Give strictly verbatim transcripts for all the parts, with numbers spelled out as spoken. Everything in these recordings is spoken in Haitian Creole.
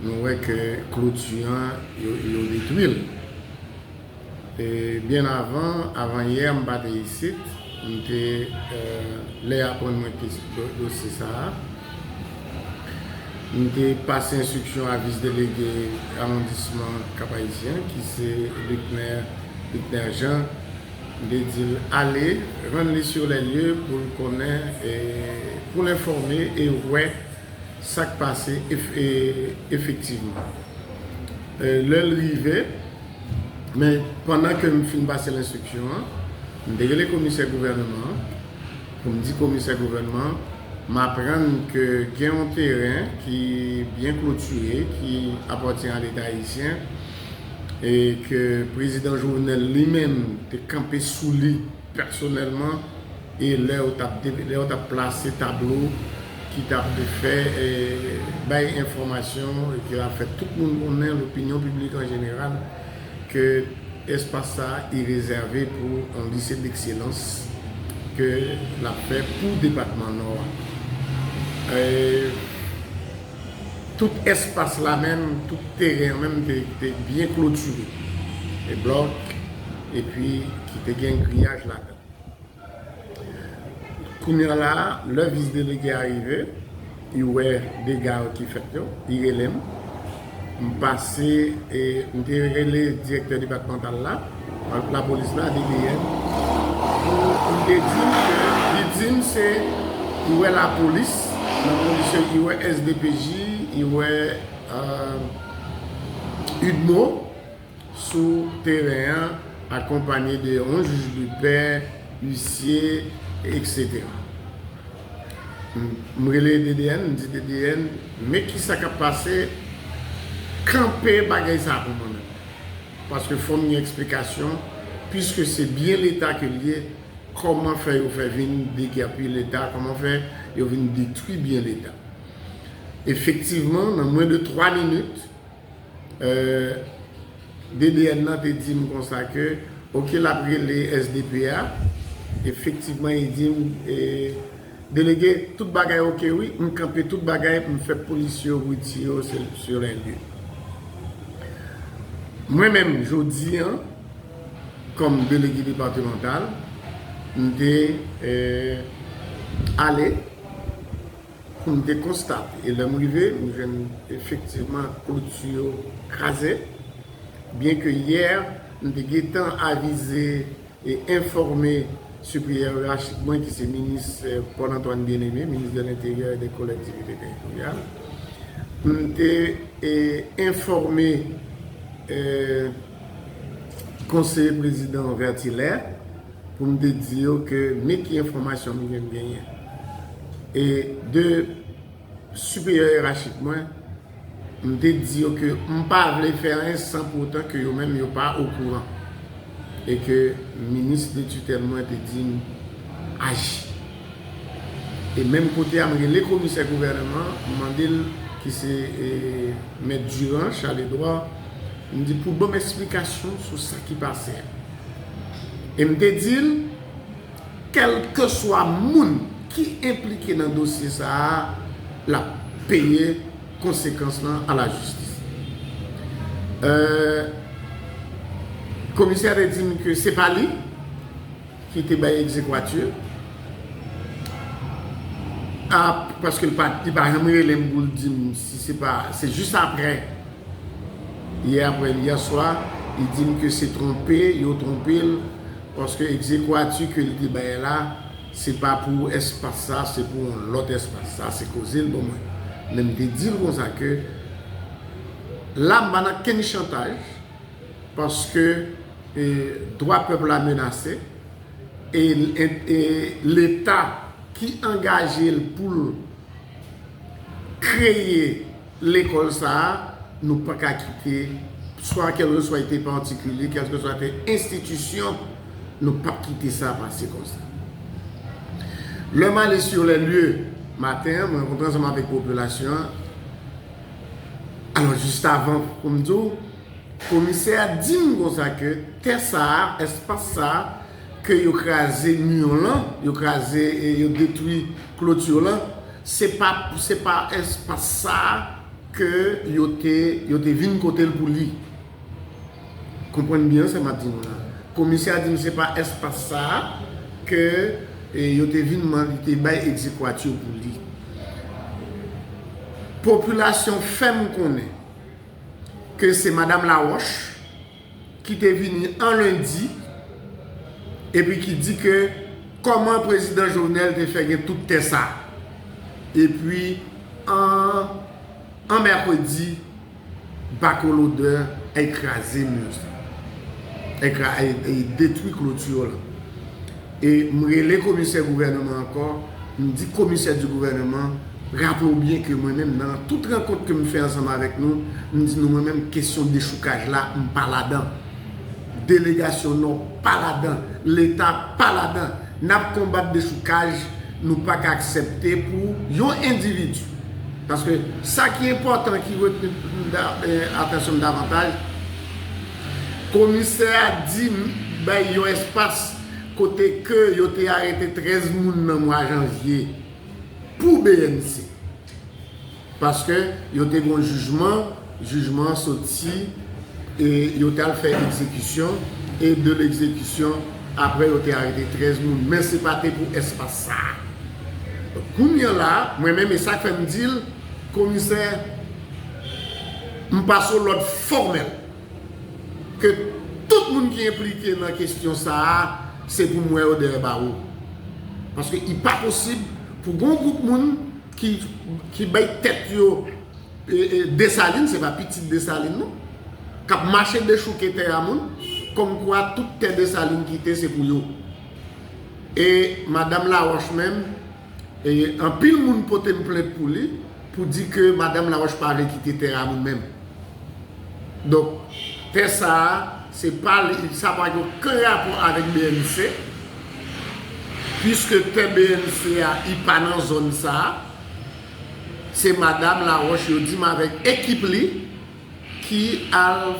Nou wè ke kloti an, yo, yo detwi l. E byen avan, avan yè, m pa te isit, m te, e, lè y aprann mwen ke do-, dosye sa a, m te pase enstriksyon a vis delege awondisman Kap Ayisyen, ki se Luckner, Luckner Jean, m te di l ale, rann li sur les lieux pou l konnen, e, pou l enfòme e wè sa k pase ef-, e, efektivman. E, lè l rive, men pandan ke m fin pase lenstriksyon an, m te rele komisè gouvènman an, pou m di komisè gouvènman, m aprann ke gen yon teren ki byen klotire, ki apatyen a Leta ayisyen, e ke prezidan Jovenel li menm te kanpe sou li pèsonèlman, e lè yo t ap de-, lè yo t ap plase tablo ki t ap fè, e, bay enfòmasyon, e ki ap fè tout moun konnen, lopinyon piblik an jeneral, ke espas sa a, i rezève pou yon lise dekselans ke l ap fè pou depatman Nò a. E, tout espas la menm, tout teren an menm te, te byen klotire. E blòk, epi ki te gen griyaj ladan. Kounye a la, lè vis delege a rive, li wè dega yo ki fèt yo, li rele m. M pase, e, m te rele direktè depatmantal la, lapolis la, D D N, pou li te di m ke, li di m se, li wè lapolis, nan kondisyon, li wè S D P J, li wè, e, UDMO, sou teren an, akonpanye de yon jij de pè, isye, etsetera. M, m rele D D N, m di D D N, men kisa k ap pase, kanpe bagay sa pou mwen menm. Paske fò m gen eksplikasyon, piske se byen Leta ke l ye, kòman fè yo fè vin degèpi Leta, kòman fè yo vin detwi byen Leta. Efektivman, nan mwen de twa minit, e, D D N nan te di m konsa ke, oke, l ap rele S D P a. Efektivman, li di m, e, delege, tout bagay oke, wi. M kanpe tout bagay, m fè polisye yo retire yo, se sur les lieux. Mwen menm, jodi a, kòm delege depatmantal, m te, e, ale pou m te konstate. E lè m rive, m jwenn efektivman kloti yo kraze. Byenke yè, m te gentan avize e enfòme siperyè yerachik mwen, ki se minis, e, Paul Antoine Bien-Aimé, minis de l'Intérieur et des Collectivités Territoriales. M te, e, enfòme, e, konseye prezidan Vertilaire, pou m te di yo ke men ki enfòmasyon m gen, m genyen. E de siperyè yerachik mwen, m te di yo ke m pa vle fè anyen san pou otan ke yo menm yo pa okouran. E ke minis de titèl mwen te di m aji. E menm kote a, m rele komisè gouvènman, m mande l, ki se, e, mèt Durand, Charles Edouard, m di pou l ban m esplikasyon sou sa ki pase a. E m te di l, kèlkeswa moun ki enplike nan dosye sa a, l ap peye konsekans lan a la jistis. E, komisè a te di m ke se pa li ki te bay egzekwati a, paske li pa, li pa janm rele m pou l di m si se pa, se jis apre, yè apre, yè swa, li di m ke se twonpe, yo twonpe l, paske egzekwati ke li te bay la, se pa pou espas sa, se pou yon lòt espas. Sa se koze l ban mwen. Men m te di l konsa ke la m pa nan kenn chantaj, paske, e, dwa pèp la menase, e, e, e Leta ki angaje l pou l kreye lekòl sa a, nou pa ka kite, swa kèlkeswa te patikilye, kèlkeswa te enstitisyon, nou p ap kite sa pase konsa. Lè m ale sur les lieux maten an, mwen rankontre ansanm avèk popilasyon an. Alò, jis avan pou m di w, komisè a di m konsa ke tè sa a, espas sa a, ke yo kraze mi lan, yo kraze e yo detwi kloti lan, se pa, se pa espas sa a ke yo te, yo te vin kote l pou li. Konprann byen sa m ap di nou la. Komisè a di m se pa espas sa a ke, e, yo te vin mande, te bay egzekwatyo pou li. Popilasyon fè m konnen ke se Madanm Laroche ki te vini an lendi, epi ki di ke kòman prezidan Jovenel te fè gen tout tè sa. Epi an, an mèkredi, Bacolodeur ay kraze mi sa. Ay kra-, ay, ay detwi kloti la. E m rele komisè gouvènman ankò, m di komisè di gouvènman, raple w byen ke mwen menm, nan tout rankont ke m fè ansanm avèk nou, m di nou mwen menm, kesyon dechoukaj la, m pa ladan. Delegasyon Nò pa ladan. Leta pa ladan. N ap konbat dechoukaj, nou pa ka aksepte pou yon endividi. Paske sa ki enpòtan, ki retni, eh, atansyon m davantaj, komisè a di m bay yon espas kote ke yo te arete trèz moun nan mwa janvye pou B N C. Paske yo te gen yon jijman, jijman an soti, e yo t al fè egzekisyon, e de legzekisyon, apre yo te arete trèz moun. Men se pa te pou espas sa a. Kounye a la, mwen menm, e sa k fè m di l, komisè, m pase w lòd fòmèl ke tout moun ki enplike nan kesyon sa a, se pou m wè yo dèyè bawo. Paske i pa posib pou gon gwoup moun ki, ki bay tèt yo, e, e, Desalin, se pa pitit Desalin, non, k ap mache dechouke tè a moun, kòmkwa tout tè Desalin kite, se pou yo. E Madanm Laroche menm, e anpil moun pote m plent pou li, pou di ke Madanm Laroche pa vle kite tè a moun menm. Donk, tè sa a, se pa li, sa pa gen okenn rapò avèk B N C, piske tè B N C a, i pa nan zòn sa a. Se Madanm Laroche, yo di m, avèk ekip li, ki al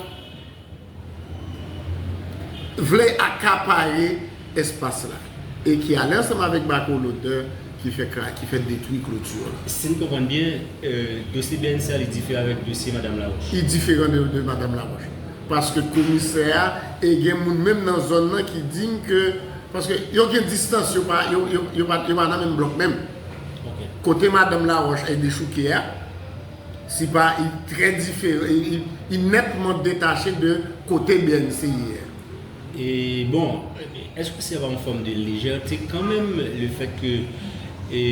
vle akapare espas la, e ki ale ansanm avèk Bacolodeur ki fè kra-, ki fè detwi kloti la. Si n konprann byen, euh, dosye B N C a, li diferan avèk dosye Madanm Laroche. Li diferan de, de Madanm Laroche. Paske komisè a, e gen moun menm nan zòn nan ki di m ke, paske yo gen distans, yo pa, yo, yo, yo pa, yo pa nan menm blòk menm. Ok. Kote Madanm Laroche ay dechouke a, si pa, li trè diferan, li, li, li nètman detache de kote B N C ye a. E bon, èske se pa yon fòm de lejète kanmenm, le fèt ke, e,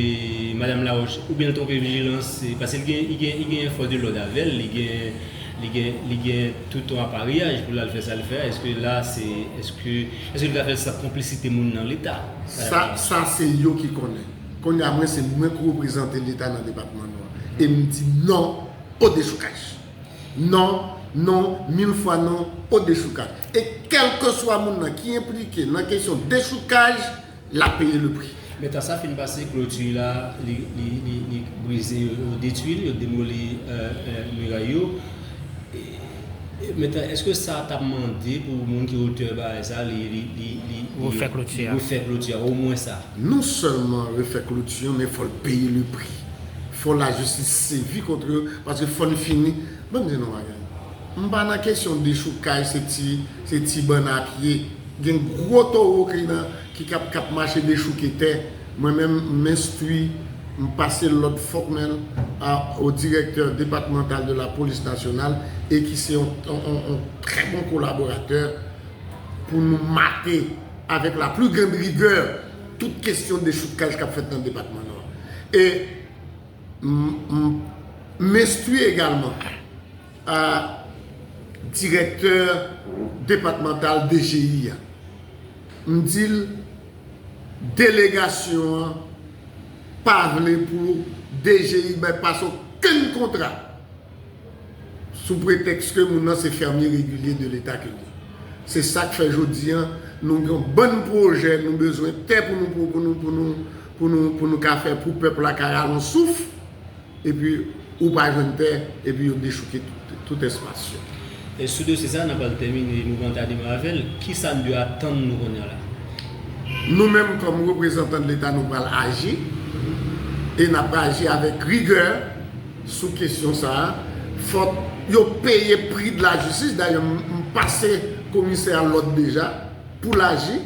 Madanm Laroche, oubyen l twonpe vijilans, e, paske li gen, li gen, li gen fòs de lòd avè l, li gen, li gen, li gen tout yon apareyaj pou l al fè sa l fè a. Èske la, se, èske, èske li ka fè l san konplisite moun nan Leta? Sa, sa se yo ki konnen. Kounye a, mwen, se mwen ki reprezante Leta nan depatman Nò a. E m di non o dechoukaj. Non, non, mil fwa non o dechoukaj. E kèlkeswa moun nan ki enplike nan kesyon dechoukaj, l ap peye le pri. Men tan sa fin pase, kloti la, li, li, li, li brize, yo, yo detwi l, yo demoli, euh, euh, miray yo. E, e, men tan, èske sa t ap mande pou moun ki otè bagay sa, li, li, li, li, li Refè kloti a. Refè kloti a, omwen sa? Non sèlman refè kloti an, men fò l peye le pri. Fò lajistis sèvi kont yo, paske fò n fini. Ban m di nou bagay. M pa nan kesyon dechoukaj, se ti, se ti bann a pye. Gen gwo towo ki nan, ki k ap, k ap mache dechouke tè. Mwen menm, m enstwi, m pase lòd fòmèl a, au directeur départemental de la police nationale, e ki se yon, yon, yon, yon trè bon kolaboratè, pou nou mate avec la plus grande rigueur tout kesyon dechoukaj k ap fèt nan depatman Nò a. E m, m, m enstwi egalman a direktè depatmantal D G I a. M di l, delegasyon an pa vle pou D G I bay pase okenn kontra sou pretèks ke moun nan se fèmye regilye de Leta ke l ye. Se sa k fè jodi a, nou gen yon bann pwojè, nou bezwen tè pou nou, pou, pou nou, pou nou, pou nou, pou nou ka fè, pou pèp la ka rale yon souf, epi ou pa jwenn tè, epi yo dechouke tout, tout espas yo. E sou dosye sa, n ap al tèmine mouvman ta demare avè l. Kisa n dwe atann nou kounye a la? Nou menm, kòm reprezantan de Leta, nou pral aji, e n ap aji avèk rigè sou kesyon sa a, Fòk yo peye pri de la jistis. Dayè, m, m pase komisè a lòd deja pou l aji,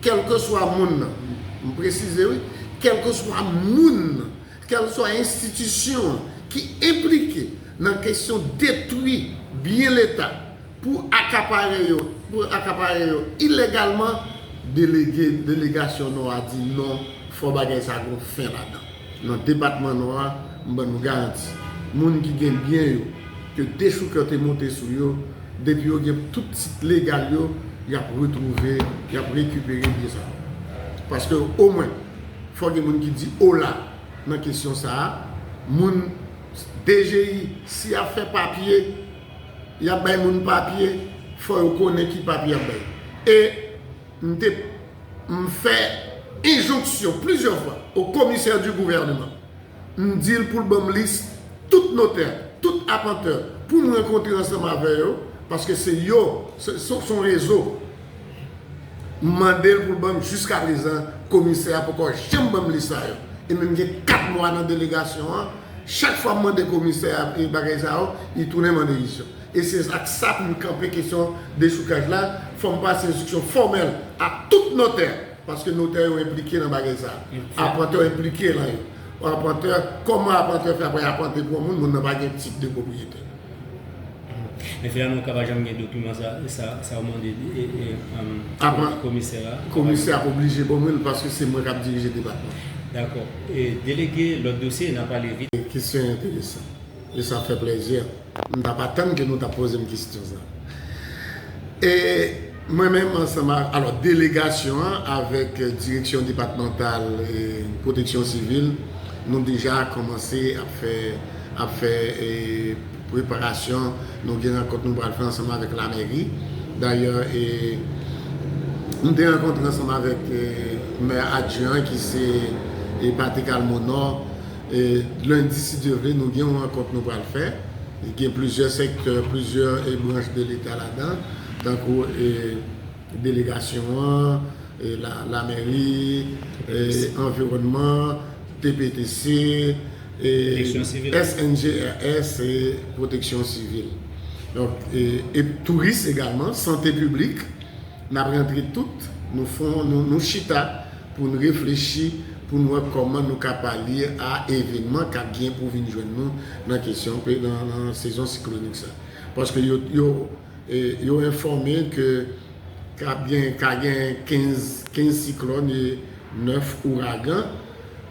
kèlkeswa moun nan. M presize, wi, kèlkeswa moun nan, kèlkeswa enstitisyon an ki enplike nan kesyon detwi byen Leta pou akapare yo, pou akapare yo ilegalman, delege, delegasyon Nò a di non, fò bagay sa gon fen ladan. Nan depatman Nò a, m ban nou garanti, moun ki gen byen yo, ke dechoukè te monte sou yo, depi yo gen tout tit legal yo, y ap retwouve, y ap rekipere byen sa. Paske omwen, fò gen moun ki di ola nan kesyon sa a. Moun D G I, si y ap fè papye, y ap bay moun papye, fò yo konnen ki papye y ap bay. E m te, m fè enjonksyon plizyè fwa au commissaire du gouvernement. M di l pou l ban m lis tout notè, tout apantè, pou m rankontre ansanm avè yo, paske se yo, se, se, se yon rezo. M mande l pou l ban m, jiskaprezan, komisè a poko janm ban m lis sa yo. E menm gen kat mwa nan delegasyon an, chak fwa m mande komisè a, e, bagay sa yo, li tounen mande lis yo. E se ak sa pou m kanpe kesyon dechoukaj la, fò m pase enstriksyon fòmèl a tout notè, paske notè yo enplike nan bagay sa. Apantè yo enplike lan yo. Apantè, kòman apantè fè apre apante pou yon moun, moun nan pa gen tit de pwopriyete. Men finalman, ou ka pa janm gen dokiman sa, sa, sa ou mande e, e, um, Apa- komisè a. Komisè ap oblije ban mwen l paske se mwen k ap dirije depatman. Dakò. E, delege, lòt dosye, n a pale vit. Kesyon enteresan. E sa fè plezi. M t ap atann ke nou t ap poze m kesyon sa. E mwen menm ansanm ak, alò, delegasyon an avèk direksyon depatmantal e pwoteksyon sivil, nou deja kòmanse ap fè, ap fè e, preparasyon. Nou gen rankont nou pral fè ansanm avèk lamèri. Dayè, e, m te rankontre ansanm avèk e, mè adjwen an ki se e, Patrick Almonor. E, lendi, si Dye vle, nou gen yon rankont nou pral fè. Gen plizyè sektè, plizyè e, branch de Leta ladan, tankou e, delegasyon an, e, la, lamèri, e, anviwònman, T P T C, e, Pwoteksyon sivil. S N G R S e pwoteksyon sivil. Donk, e, e touris egalman, sante piblik, n ap rantre tout, nou fon, nou, nou chita pou n reflechi, pou n wè kòman nou ka palye a evenman k ap gen pou vin jwenn nou nan kesyon pe- nan, nan sezon siklonik sa. Paske yo, yo, e, yo enfòme ke ka gen, ka gen kenz, kenz siklòn e nèf ouragan.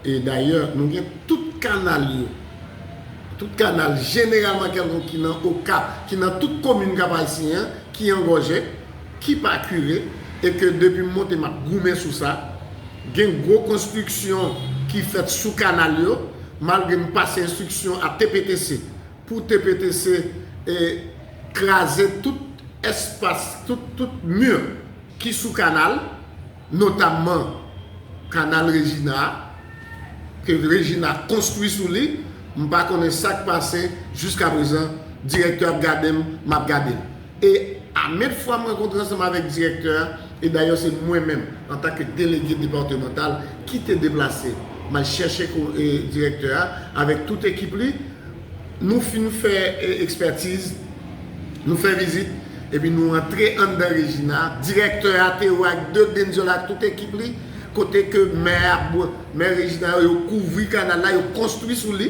E dayè, nou gen tout kanal yo. Tout kanal, jeneralman kèlkonk ki nan Okap, ki nan tout komin Kap Ayisyen an, ki angòje, ki pa kire, e ke depi m monte, m ap goumen sou sa. Gen gwo konstriksyon ki fèt sou kanal yo, malgre m pase enstriksyon a T P T C, pou T P T C e, kraze tout espas, tout, tout mi ki sou kanal, notamman kanal Rejina a, ke Rejina konstwi sou li. M pa konnen sa k pase jiskaprezan. Direktè ap gade m, m ap gade l. E a met fwa m rankontre ansanm avèk direktè a, e dayè se mwen menm, antanke delege depatmantal, ki te deplase, m al chèche ko- e, direktè a avèk tout ekip li. Nou fin fè e, ekspètiz, nou fè vizit, epi nou antre anndan Rejina. Direktè a te wè ak de grenn zye l ak tout ekip li, kote ke mè a, mè Rejina yo, yo kouvri kanal la, yo konstwi sou li.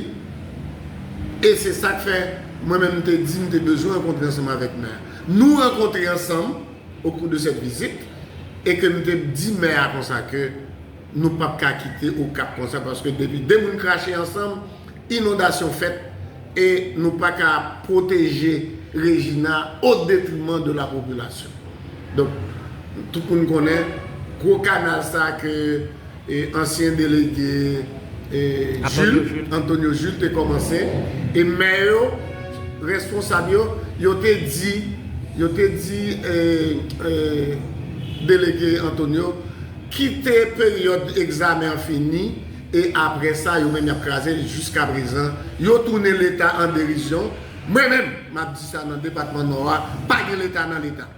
E se sa k fè mwen menm m te di m te bezwen rankontre ansanm avèk mè a. Nou rankontre ansanm au cours de cette visite, e ke m te di mè a konsa ke nou p ap ka kite Okap konsa, paske depi de moun krache ansanm, inondasyon fèt, e nou pa ka pwoteje Rejina au détriment de la population. Donk, tout moun konnen gwo kanal sa ke e, ansyen delege e, Antonio Jules, Jules. Antonio Jules te kòmanse, e mè yo, responsab yo, yo te di, yo te di e, e, delege Antonio, kite peryòd egzamen an fini, e apre sa, yo menm y ap kraze l. Jiskaprezan, yo tounen Leta an derizyon. Mwen menm, m ap di sa nan depatman Nò a, pa gen Leta nan Leta.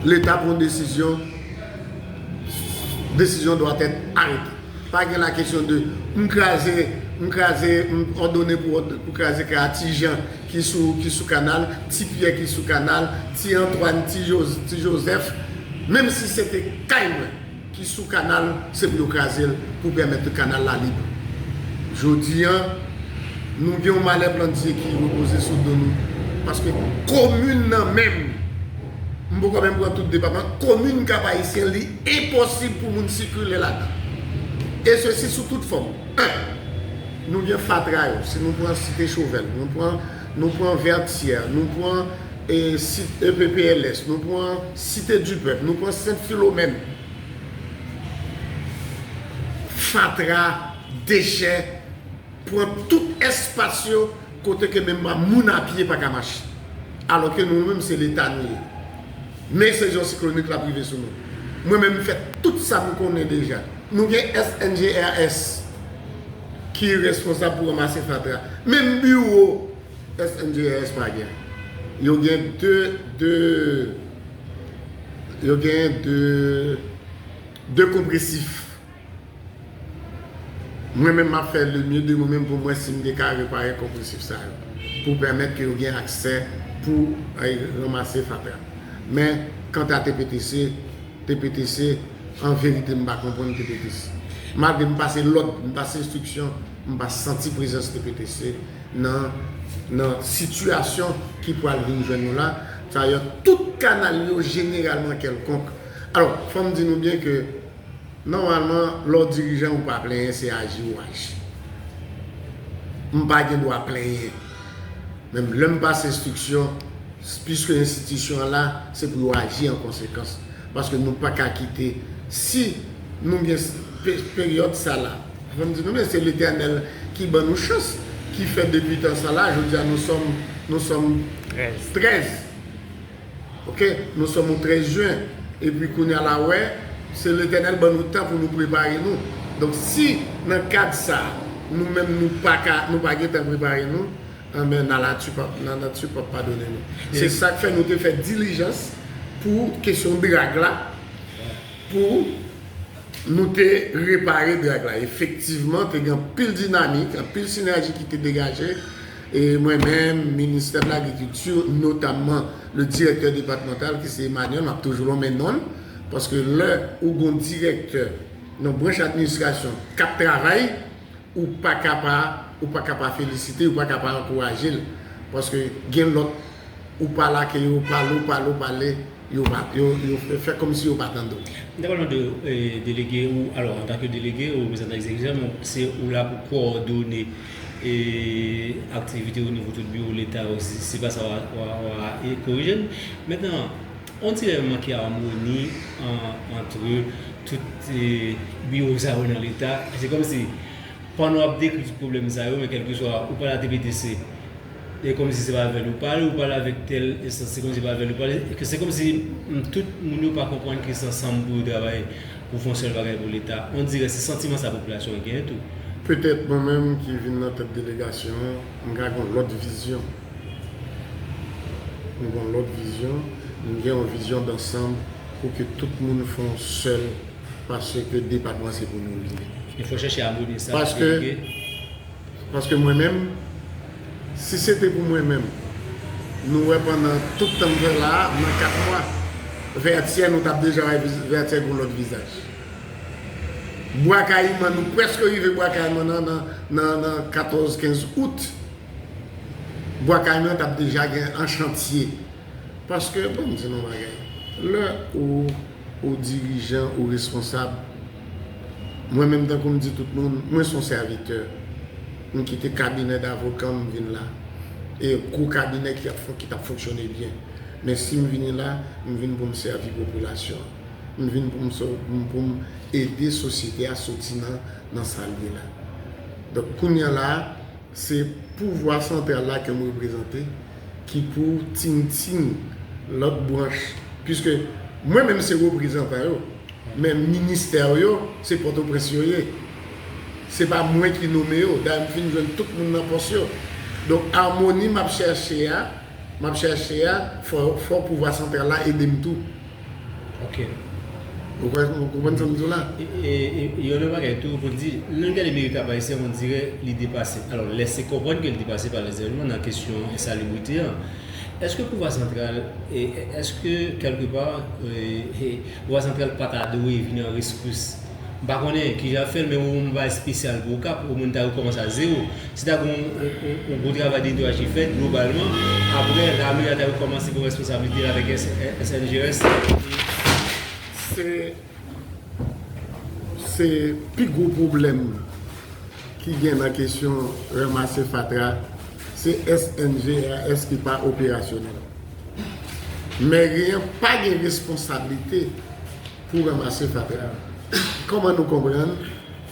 Leta pran desizyon, décision doit être arrêtée. Pa gen la kesyon de m kraze M kraze, m òdone pou, pou kraze kay a Ti Jan ki sou, ki sou kanal, Ti Pyè ki sou kanal, Ti Antwàn, Ti Joz-, Ti Jozèf. Menm si se te kay mwen ki sou kanal, se pou yo kraze l pou pèmèt kanal la lib. Jodi a, nou gen yon malè plandye ki repoze sou do nou. Paske komin nan menm, m poko menm pran tout depatman, komin Kap Ayisyen, li enposib pou moun sikile ladan. E sesi sou tout fòm. En, nou gen fatra yo. Si nou pran Site Chovèl, nou pran, nou pran Vètyè, nou pran, e, Sit-, E P P L S, nou pran Site Dipèp, nou pran Sent Filomèn. Fatra, dechè, pran tout espas yo kote ke menm moun a pye pa ka mache. Alò ke nou menm se Leta nou ye. Men sezon siklonik la ap rive sou nou. Mwen menm m fè tout sa m konnen deja. Nou gen S N G R S ki responsab pou ranmase fatra. Menm biwo S N G R S pa gen. Yo gen de, de, yo gen de, de konpresif. Mwen menm m ap fè le mieux de mwen menm pou m wè si m te ka repare konpresif sa yo. Pou pèmèt ke yo gen aksè pou, eh, ranmase fatra. Men, kanta T P T C, T P T C, an verite m pa konprann T P T C. Malgre m pase lòd, m pase enstriksyon, m pa santi prezans T P T C nan, nan sitiyasyon ki pral vin jwenn nou la. Dayè, tout kanal yo jeneralman kèlkonk. Alò, fò m di nou byen ke nòmalman, lè w dirijan, ou pa plenyen, se aji ou aji. M pa gen dwa plenyen. Men lè m pase enstriksyon, piske enstitisyon an la, se pou yo aji an konsekans. Paske nou pa ka kite, si nou gen s-, pe-, peryòd sa la, fò m di nou, men se Letènèl ki ban nou chans, ki fè depi tan sa la, jodi a nou sòm, nou sòm Trèz. Trèz. Oke, nou sòm o trèz jen. Epi kounye a la wè, se Letènèl ban nou tan pou nou prepare nou. Donk, si nan kad sa, nou menm nou pa ka, nou pa gen tan prepare nou, anben, nanati p ap, nanati p ap padone nou. Se sa k fè nou te fè dilijans pou kesyon drag la, pou nou te repare drag la. Efektivman, te gen anpil dinamik, anpil sinèji ki te degaje. E mwen menm, ministè de lagrikilti, notamman le direktè depatmantal ki se Emmanuel, m ap toujou lonmen non l, paske lè ou gon direktè nan branch administrasyon k ap travay, ou pa ka pa, ou pa ka pa felisite, ou pa ka pa ankouraje l. Paske gen lòt, ou pale ak yo, ou pale, ou pale, ou pale, yo pa, yo, yo fè kòmsi yo pa tande w. M ta pral mande w, eh, delege ou, alò, antanke delege ou reprezantan egzekitif, men se ou la pou kowòdone, eh, aktivite o nivo tout biwo Leta yo, si se pa sa w a, w a, w a, eh, korije m. Mentnan, on dirè manke amoni an, antre tout, eh, biwo sa yo nan Leta. Se kòmsi pandan w ap dekri tout pwoblèm sa yo, men kèlkeswa ou pale a T P T C, e kòmsi se pa avè l ou pale, ou pale avèk tèl enstans, se kòmsi se pa avè l ou pale, e ke se kòmsi, mm, tout moun yo pa konprann ke se ansanm pou yo travay pou fè yon sèl bagay pou Leta. On dirè se santiman sa popilasyon an genyen tou. Petèt mwen menm ki vin nan tèt delegasyon an, m ka gen yon lòt vizyon. M gen yon lòt vizyon, m gen yon vizyon dansanm pou ke tout moun fè yon sèl, paske depatman se pou nou li ye. E fò chèche amoni sa, paske, delege. Paske mwen menm, si se te pou mwen menm, nou wè pandan tout tan m fè la a, nan kat mwa, Vètyè nou t ap deja wè viz-, Vètyè gon lòt vizaj. Bwa Kayiman, nou prèske rive Bwa Kayiman nan, nan, nan, nan katòz, kenz out. Bwa Kayiman t ap deja gen an chantye. Paske, bon, m di nou yon bagay. Lè ou, ou dirijan, ou responsab, mwen menm tankou m di tout moun, mwen se yon sèvitè. M kite kabinè davoka m, m vin la. E gwo kabinè ki ap fon-, ki t ap fonksyone byen. Men si m vini la, m vin pou m sèvi popilasyon an. M vin pou m so-, pou m, pou m ede sosyete a soti nan, nan sa l ye la. Donk, kounye a la, se pouvwa santral la ke m reprezante ki pou tingting lòt branch. Piske mwen menm se reprezantan yo, men ministè yo, se Pòtoprens yo ye. Se pa mwen ki nome yo. Dayè, m fin jwenn tout moun nan pòs yo. Donk, amoni m ap chèche a, m ap chèche a, fò, fò pouvwa santral la ede m tou. Ok. Ou konprann sa m di w la? Yon lòt bagay tou pou di, lè n gade meri Kap Ayisyen, on dirè li depase. Alò, lèse konprann ke li depase pa lèzèlman nan kesyon ensalibrite an. Èske pouvwa santral, èske kèlkepa, pouvwa santral pa ta dwe vin an reskous? M pa konnen kijan fè l, men ou menm pa espesyal pou Okap, ou menm ta rekòmanse a zewo. Si ta gen yon gwo travay de netwayaj ki fèt globalman, apre lame a ta rekòmanse pran responsablite l avèk S N G S. Se se pi gwo pwoblèm ki gen nan kesyon ranmase fatra, se S N G R S ki pa operasyonèl. Meri an pa gen responsablite pou ranmase fatra. Kòman nou konprann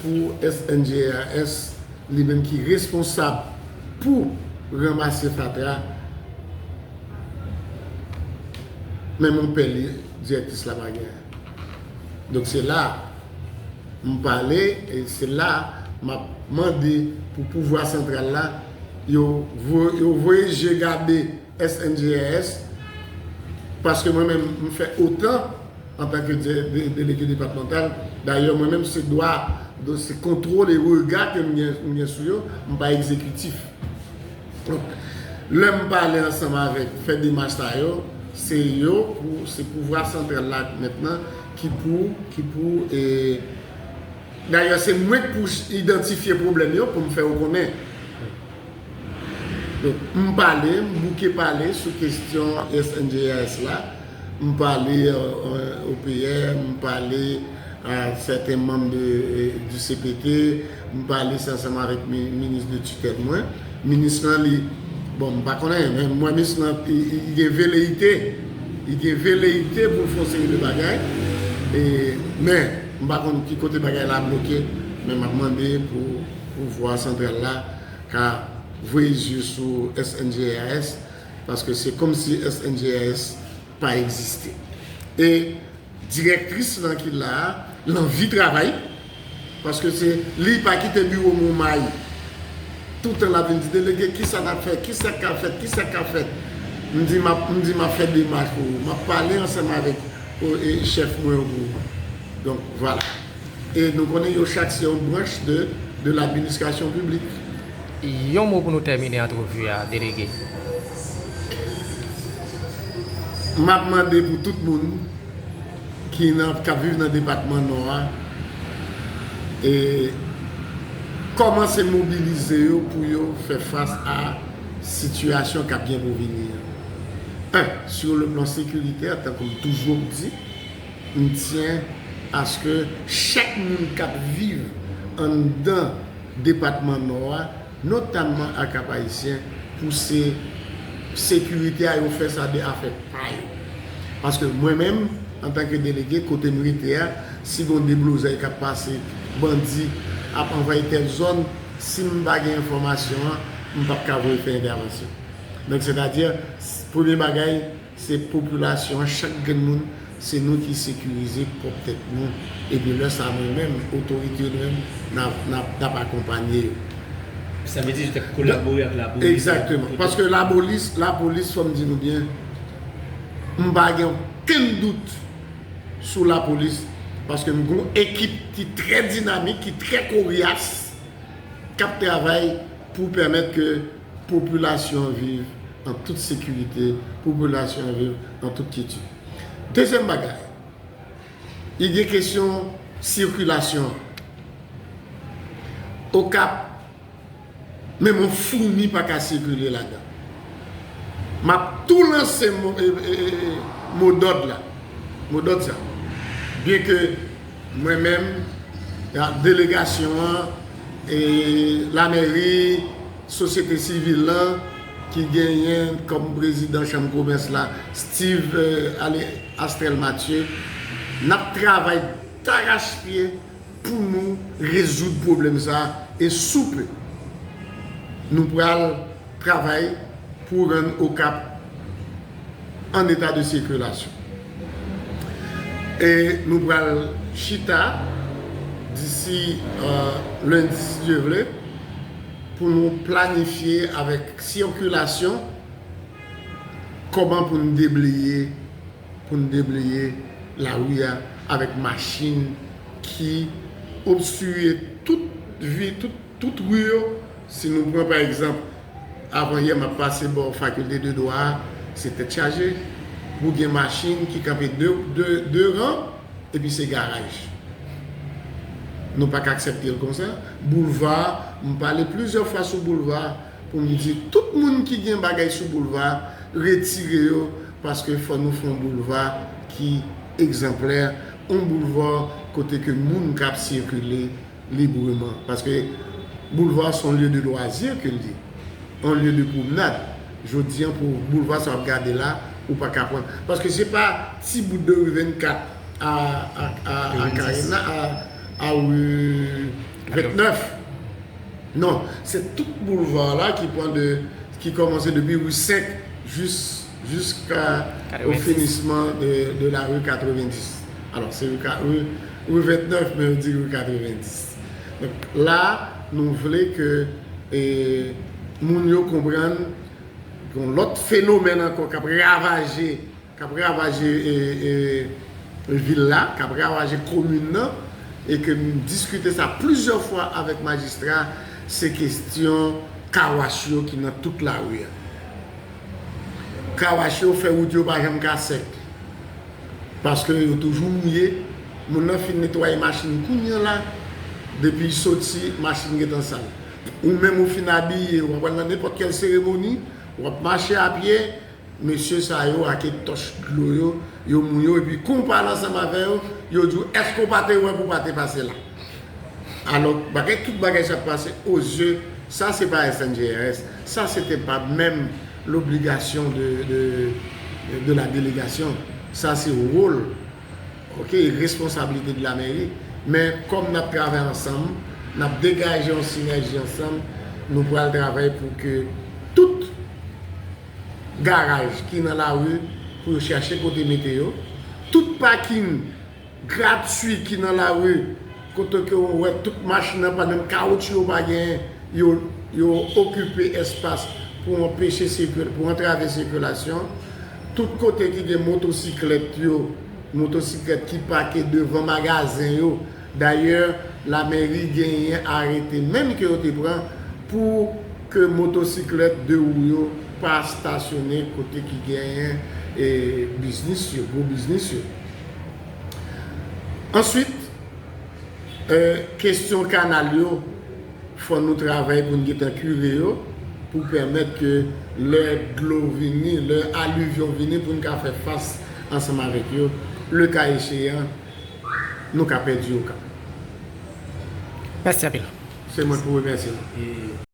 pou S N G R S li menm ki responsab pou ranmase fatra, men mon pè li direktris la pa gen. Donk se la m pale, e se la m ap mande pou pouvwa santral la, yo voye je gade S N G R S, paske mwen menm m fè otan antanke delege depatmantal. Dayè mwen menm se dwa, se kontwòl e rega ke m gen sou yo. M pa egzekitif. Lè m pale ansanm avèk, fè demach sa yo, se yo pou se pouvwa santral la mentnan ki pou ki pou e, dayè se mwen k pou idantifye pwoblèm yo pou m fè yo konnen. Donk m pale, m bouke pale sou kesyon S N G R S la. M pale O P M, m pale a sèten manm de di C P T, m pale sa ansanm avèk minis de titèl mwen. Minis lan li, bon m pa konnen, men m wè minis lan li gen veleyite, li gen veleyite pou l fè yon seri de bagay. Men m pa konn ki kote bagay la bloke, men m ap mande pou pouvwa santral la ka voye zye sou S N G R S, paske se kòmsi S N G R S pa egziste. E direktris lan ki la a, l anvi travay, paske se li pa kite biwo mwen may. Toutan l ap vin di, delege, kisa n ap fè, kisa k ka fèt, kisa k ka fèt. M di m ap m di m ap fè demach pou ou, m ap pale ansanm avèk chèf mwen yo pou ou. Donk vwala. E nou konnen yo chak se yon branch de de ladministrasyon piblik. Yon mo pou nou tèmine antrevi a, delege. M ap mande pou tout moun ki nan k ap viv nan depatman Nò a e kòmanse mobilize yo pou yo fè fas a sitiyasyon k ap gen pou vini an. En, sur le plan sécuritaire, tankou m toujou ap di, m tyen aske chak moun k ap viv anndan depatman Nò a, notamman a Kap Ayisyen, pou se sekirite a yo fè sa de afè pa yo. Paske mwen menm, antanke delege, kote m rete a, si gon deblozay k ap pase, bandi ap anvayi tèl zòn, si m pa gen enfòmasyon an, m p ap ka voye fè entèvansyon. Donk sètadi, premye bagay, se popilasyon an, chak grenn moun, se nou ki sekirize pwòp tèt nou. Epi lè sa a mwen menm, otorite yo nou menm, n ap n ap n ap akonpanye yo. Sa vle di yo t ap kolabore ak lapolis. Egzakteman. Paske lapolis, lapolis, fò m di nou byen, m pa gen okenn dout sou lapolis, paske m gen yon ekip ki trè dinamik, ki trè koryas, k ap travay pou pèmèt ke popilasyon an viv an tout sekirite, popilasyon an viv an tout kyetid. Dezyèm bagay, li gen kesyon sikilasyon an. Okap, menm yon foumi pa ka sikile ladan. M ap tou lanse mo, e, e, e, modòd la. Modòd sa. Byenke mwen menm, delegasyon an, e, lamèri, sosyete sivil lan, ki genyen kòm prezidan chanm komès la, Steve, e, ale, Astrel Mathieu, n ap travay darachpye pou nou rezoud pwoblèm sa a e sou pe, nou pral travay pou rann Okap an eta de sikilasyon. E nou pral chita disi, e, lendi, si Dye vle, pou nou planifye avèk sikilasyon kòman pou n debleye, pou n debleye lari a avèk machin ki obstriye tout vi, tout, tout ri yo. Si nou pran, pa egzanp, avan yè, m ap pase bò fakilte de dwa a, se tèt chaje. Ou gen machin ki kanpe de, de, de ran, epi se garaj. Nou pa ka aksepte l konsa. Boulva, m pale plizyè fwa sou boulva pou m di tout moun ki gen bagay sou boulva, retire yo, paske fò nou fè yon boulva ki egzanplè, yon boulva kote ke moun k ap sikile libreman. Paske boulva se yon lye de lwazi ke l ye, yon lye de pwomnad. Jodi an, pou boulva sa w ap gade la, ou pa ka pran. Paske se pa ti bout de ri vennkat a, a, a, a Karena, a, a ri vennèf. Non, se tout boulva la ki pran de, ki kòmanse depi ri senk jis, jiska o finisman de, de la ri katrevendis. Alò, se ri, ka- ri, ri vennèf, men yo di ri katrevendis. Donk, la, nou vle ke, e, moun yo konprann yon lòt fenomèn ankò k ap ravaje, k ap ravaje, e, e, vil la, k ap ravaje komin nan, e ke m diskite sa plizyè fwa avèk majistra, se kesyon kawach yo ki nan tout lari a. Kawach yo fè wout yo pa janm ka sèk. Paske yo toujou mouye. Moun nan fin netwaye machin kounye a la. Depi l soti, machin gentan sal. Ou menm ou fin abiye, w ap al nan nenpòt kèl seremoni, w ap mache a pye, mesye sa yo ak tòch dlo yo, yo mouye w, epi kon w pale ansanm avè yo, yo di w, èske w pa te wè pou w pa te pase la? Alò, bagay, tout bagay sa ap pase o zye, sa se pa S N G R S, sa se te pa menm l'obligation de, de, de la délégation, sa se wòl, ok, responsablite de la mairie, men kòm n ap travay ansanm, n ap degaje yon sinèji ansanm, nou pral travay pou ke tout garaj ki nan lari, pou yo chèche kote mete yo, tout pakin gratui ki nan lari, kote ke w wè tout machin nan pa menm kawotchou yo pa genyen, yo, yo okipe espas pou anpeche sikil-, pou antrave sikilasyon. Tout kote ki gen motosiklèt yo, motosiklèt ki pake devan magazen yo. Dayè, lamèri genyen arete menm ke yo te pran pou ke motosiklèt de wou yo pa estasyone kote ki genyen, e, biznis yo, gwo biznis yo. Answit, e, kesyon kanal yo, fò nou travay pou n gentan kire yo, pou pèmèt ke lè dlo vini, lè alivyon vini, pou n ka fè fas ansanm avèk yo, le ka echeyan, nou ka pèdi okan. Mèsi anpil. Se mwen pou remèsye nou.